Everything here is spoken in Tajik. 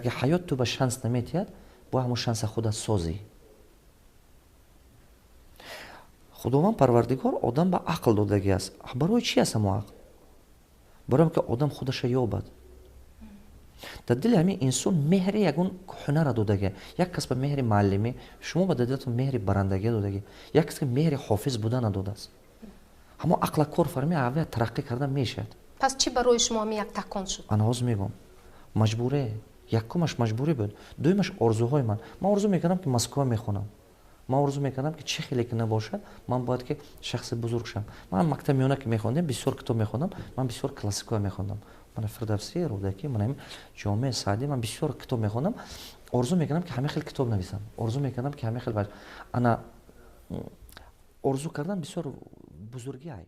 Агар ки ҳаёт ту ба шанс наметиҳад, бояд ҳамон шанса худат созӣ. Худованд Парвардигор одам ба ақл додагӣ аст. Барои чи аст ҳамон ақл? Барои ки одам худаша ёбад. Дар дили ҳамин инсон меҳри ягон ҳунара додагӣ. Як кас ба меҳри муаллимӣ, шумо ба дилатон меҳри барандагӣ додагӣ, як кас меҳри ҳофиз будана додааст. Ҳамон ақла кор фарми, аввал тараққӣ кардан мешавад. Пас чӣ барои шумо ҳамин як такон шуд? Ана ҳозир мегӯм. Маҷбурӣ. Якумаш маҷбурӣ буд, дуюмаш орзуҳои ман. Ман орзу мекардам, ки Москва мехонам. Ман орзу мекардам, ки чӣ хеле ки набошад, ман бояд ки шахси бузург шавам. Ман мактаби миёна ки мехондем, бисёр китоб мехондам, ман бисёр классикаҳо мехондам. Мана Фирдавсӣ, Рӯдакӣ, мана Ҷомеъ, Саъдӣ, ман бисёр китоб мехондам. Орзу мекардам, ки ҳама хел китоб нависам. Орзу мекардам, ки ҳама хел, ана, орзу кардан бисёр бузургӣ ай.